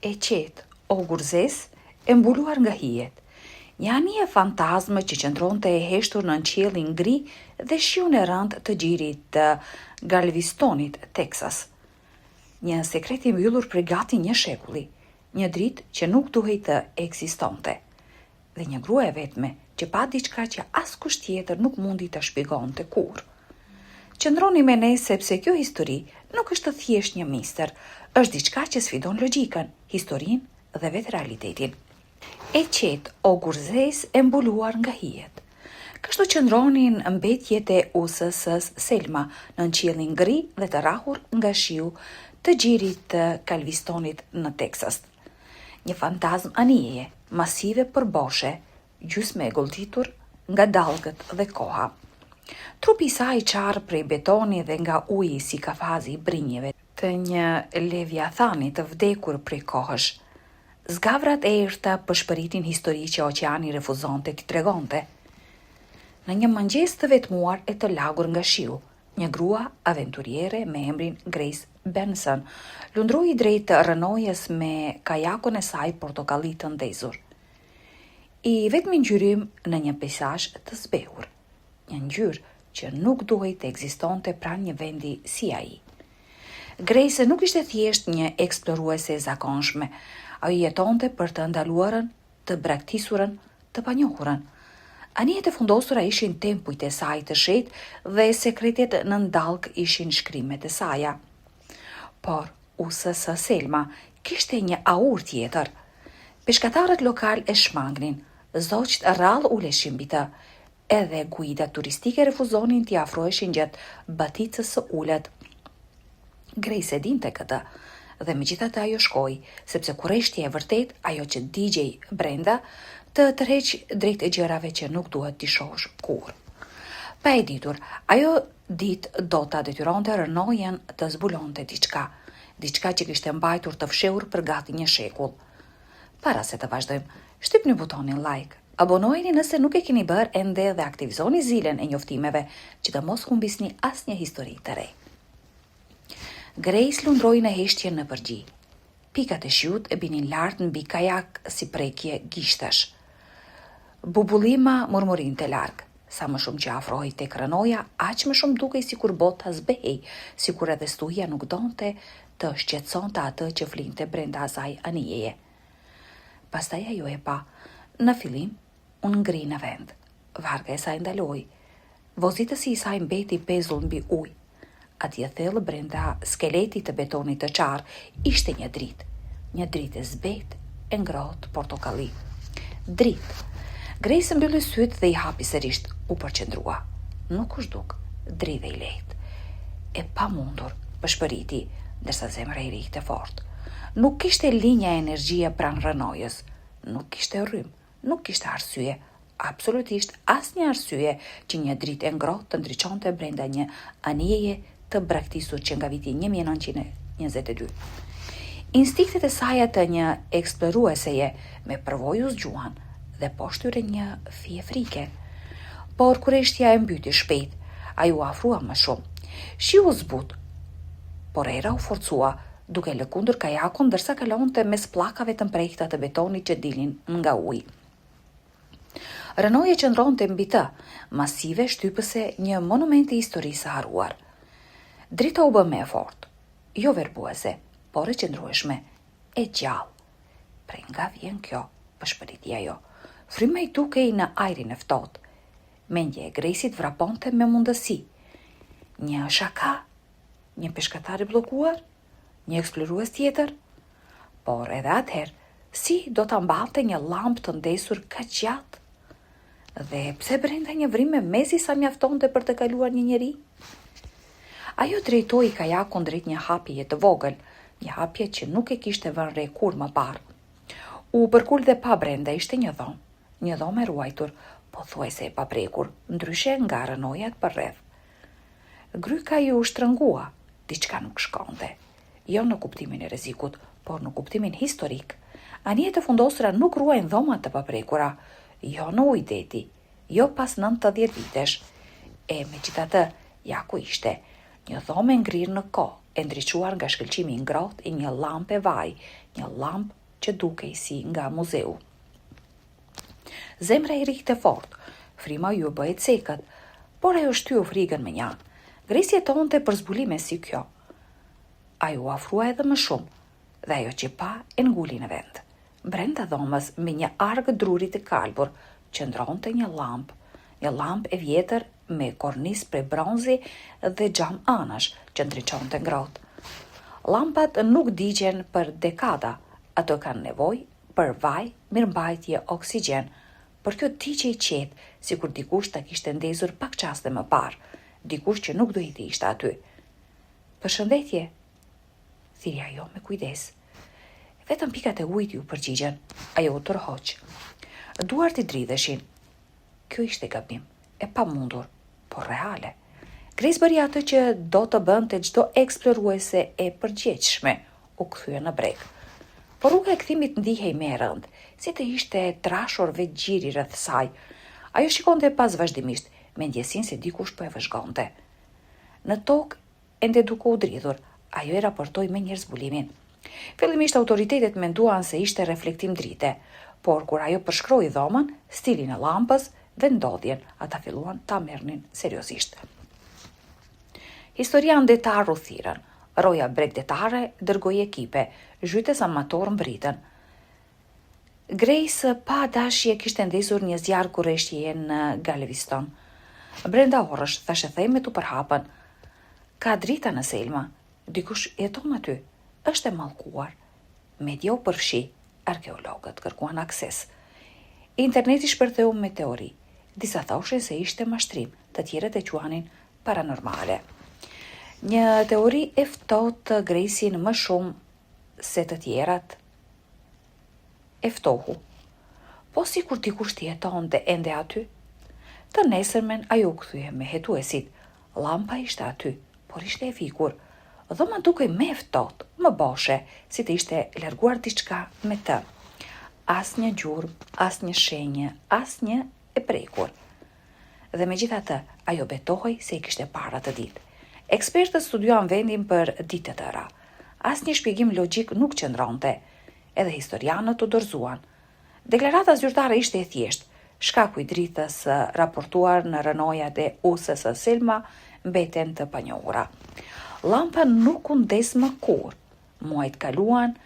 E qetë, ogurzezë, e mbuluar nga hijet. Një anije fantazmë që qëndronte e heshtur nën qiellin gri dhe shiun e rëndë të gjirit të Galvestonit, Teksas. Një sekret i mbyllur prej gati një shekulli, një dritë që nuk duhej të ekzistonte. Dhe një grua e vetme që pa diçka që askush tjetër nuk mundi ta shpjegonte kurrë. Qëndroni me ne sepse kjo histori nuk është thjesht një mister, është diçka që sfidon logjikën, historinë dhe vetë realitetin. E qetë, ogurzezë e mbuluar nga hijet. Kështu qëndronin mbetjet e USS Selma nën qiellin gri dhe të rrahur nga shiu të gjirit të Galvestonit në Teksas. Një fantazmë anijeje, masive por boshe, gjysmë e gëlltitur nga dallgët dhe koha. Trupi i saj i çarë prej betoni dhe nga uji si kafazi i brinjëve të një leviathani të vdekur prej kohësh. Zgavrat e errëta pëshpëritnin histori që oqeani refuzonte t'i tregonte. Në një mëngjes të vetmuar e të lagur nga shiu, Një grua aventuriere me emrin Grace Benson lundroi drejt rrënojës me kajakun e saj portokalli të ndezur. I vetmi ngjyrim në një peisazh të zbehur, një ngjyrë që nuk duhej të ekzistonte pranë një vendi si ai. Grace nuk ishte thjesht një eksploruese e zakonshme, ajo jetonte për të ndaluarën të braktisurën, të panjohurën. Anijet e fundosura ishin tempujt e saj të shenjtë dhe sekretet nën dallgë ishin shkrimet e saja. Por USS Selma kishte një aurë tjetër. Peshkatarët lokalë e shmangnin, zogjtë rrallë uleshin mbi të, edhe guidat turistike refuzonin t'i afroheshin gjatë baticës së ulët. Grace e dinte këtë, dhe megjithatë ajo shkoi, sepse kureshtja e vërtetë, ajo që digjej brenda, të tërheq drejt gjërave që nuk duhet t'i shohësh kurrë. Pa e ditur, ajo ditë do ta detyronte rrënojën të zbulonte diçka, diçka që kishte mbajtur të fshehur për gati një shekull. Para se të vazhdojmë, shtypni butonin like, abonoheni nëse nuk e keni bërë ende dhe aktivizoni zilen e njoftimeve që të mos humbisni asnjë histori të re. Grace lundroi në heshtje nëpër gji. Pikat e shiut binin lart mbi kajak si prekje gishtash. Bubullima murmurinte larg. Sa më shumë që afrohej tek rrënoja, aq më shumë dukej sikur bota zbehej, sikur edhe stuhia nuk donte të shqetësonte atë që flinte brenda asaj anijeje. Pastaj ajo e pa. Në fillim, u ngri në vend. Varka e saj ndaloi. Vozitësi i saj mbeti pezull mbi ujë. Atje thellë brenda skeletit të betonit të çarë ishte një dritë, një dritë e zbehtë e ngrohtë portokalli. Dritë. Grace mbylli sytë dhe i hapi sërish, u përqendrua. Nuk u zhduk, dridhej lehtë. E pamundur, pëshpëriti, ndërsa zemra i rrihte fort. Nuk kishte linja energjie pranë rrënojës, nuk kishte rrymë, Nuk kishte arsye, absolutisht asnjë arsye që një dritë e ngrohtë të ndriçonte brenda një anijeje të braktisur që nga viti 1922. Instinktet e saja të një eksplorueseje me përvojë u zgjuan dhe poshtë tyre një fije frike. Por kureshtja e mbyti shpejt, ajo u afrua më shumë. Shiu u zbut, por era u forcua, duke lëkundur kajakun ndërsa kalonte mes pllakave të mprehta të betonit që dilnin nga uji. Rrënoja qëndronte mbi të, masive, shtypëse, një monument i historisë së harruar. Drita u bë më e fortë, jo verbuese, por e qëndrueshme, e gjallë. Prej nga vjen kjo, pëshpëriti ajo. Fryma i dukej në ajrin e ftohtë. Mendja e Grejsit vraponte me mundësi. Një shaka Një peshkatar i bllokuar? Një eksplorues tjetër? Por edhe atëherë, si do ta mbante një llambë të ndezur kaq gjatë? Dhe pse brenda një vrime mezi sa mjaftonte për të kaluar një njeri? Ajo drejtoi kajakun drejt një hapjeje të vogël, një hapje që nuk e kishte vënë re kurrë më parë. U përkul dhe pa brenda ishte një dhomë, një dhomë e ruajtur, pothuajse e paprekur, ndryshe nga rrënojat përreth. Gryka iu shtrëngua, diçka nuk shkonte. Jo në kuptimin e rrezikut, por në kuptimin historik. Anijet e fundosura nuk ruajnë dhoma të paprekura, jo në ujë deti, jo pas 90 vitesh. E megjithatë, ja ku ishte, një dhomë e ngrirë në kohë, e ndriçuar nga shkëlqimi i ngrohtë i një llampe vaj Një llampë që dukej si nga muzeu. Zemra i rrihte fort, fryma iu bë e cekët, por ajo shtyu frikën mënjanë. Grejsi jetonte për zbulime si kjo. Ajo u afrua edhe më shumë dhe ajo që pa e nguli në vend. Brenda dhomës, mbi një arkë druri të kalbur, qëndronte një llampë, një llampë e vjetër me kornizë prej bronzi dhe xham anash që ndriçonte ngrohtë. Llampat nuk digjen për dekada, ato kanë nevojë për vaj, mirëmbajtje, oksigjen, por kjo digjej qetë, sikur dikush ta kishte ndezur pak çaste më parë, dikush që nuk duhej të ishte aty. Përshëndetje, thirri ajo me kujdes. Vetëm pikat e ujit iu përgjigjën. Ajo u tërhoq. Duart i dridheshin. Kjo ishte gabim, e pamundur, por reale. Grace bëri atë që do të bënte çdo eksploruese e përgjegjshme, u kthye në breg. Por rruga e kthimit ndihej më e rëndë, si të ishte trashur vetë gjiri rreth saj. Ajo shikonte pas vazhdimisht, me ndjesinë se dikush po e vëzhgonte. Në tokë Ende duke u dridhur, ajo e raportoi menjëherë zbulimin. Fillimisht autoritetet menduan se ishte reflektim drite, por kur ajo përshkroi dhomën, stilin e llampës, vendndodhjen, ata filluan ta merrnin seriozisht. Historianë detarë u thirrën, roja bregdetare dërgoi ekipe, zhytës amatorë mbërritën. Grace pa dashje kishte ndezur një zjarr kureshtjeje në Galveston. Brenda orësh, thashethemet u përhapën. Ka drita në Selma. Dikush jeton aty. Është e mallkuar. Media u përfshi. Arkeologët kërkuan akses. Interneti shpërtheu me teori. Disa thoshin se ishte mashtrim, të tjerët e quanin paranormale. Një teori e ftohtë Grejsin më shumë se të tjerat. E ftohu. Po sikur dikush të jetonte ende aty? Të nesërmen ajo u kthye me hetuesit. Llampa ishte aty, por ishte e fikur. Dhoma dukej më e ftohtë, më boshe, si të ishte larguar diçka me të. Asnjë gjurmë, asnjë shenjë, asnjë e prekur. Dhe megjithatë, ajo betohej se e kishte parë atë ditë. Ekspertët studiuan vendin për ditë të tëra. Asnjë shpjegim logjik nuk qëndronte. Edhe historianët u dorëzuan. Deklarata zyrtare ishte e thjeshtë, shkaku i dritës së raportuar në rrënojat e USS Selma mbeten të panjohura. Llampa nuk u ndez më kurrë. Muajt kaluan,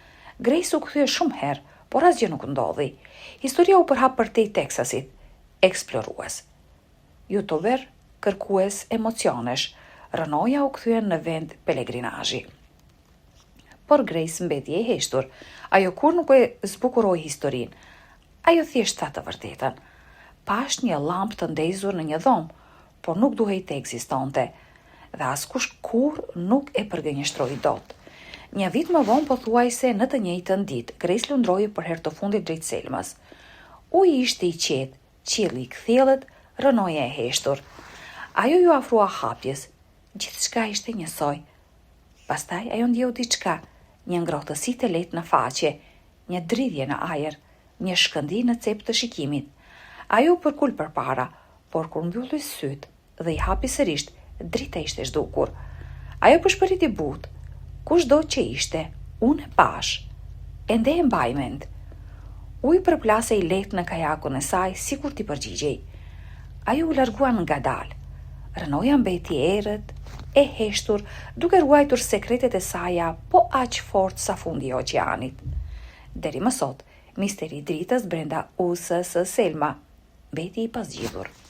Grace u kthye shumë herë, por asgjë nuk ndodhi. Historia u përhap përtej Teksasit. Eksplorues. Youtuber, kërkues emocionesh, rrënoja u kthye në vend pelegrinazhi. Por Grace mbeti e heshtur. Ajo kurrë nuk e zbukuroi historinë. Ajo thjesht tha të vërtetën. Pashë një llampë të ndezur në një dhomë, por nuk duhej të ekzistonte. Dhe askush kurrë nuk e përgënjeshtroi dot. Një vit më vonë pothuajse në të njëjtën ditë, Grace lundroi për herë të fundit drejt Selmës. Uji ishte i qetë, qielli i kthjellët, rrënoja e heshtur. Ajo iu afrua hapjes. Gjithçka ishte njësoj. Pastaj ajo ndjeu diçka, një ngrohtësi të lehtë në faqe, një dridhje në ajër, një shkëndijë në cep të shikimit. Ajo u përkul përpara, por kur mbylli sytë dhe i hapi sërish, drita ishte zhdukur. Ajo pëshpëriti butë, kushdo që ishte, unë e pashë. Ende e mbaj mend. Uji përplasej lehtë në kajakun e saj, sikur t'i përgjigjej. Ajo u largua ngadalë. Rrënoja mbeti e errët, e heshtur, duke ruajtur sekretet e saja po aq fort sa fundi i oqeanit. Deri më sot, misteri i dritës brenda USS Selma mbeti i pazgjidhur.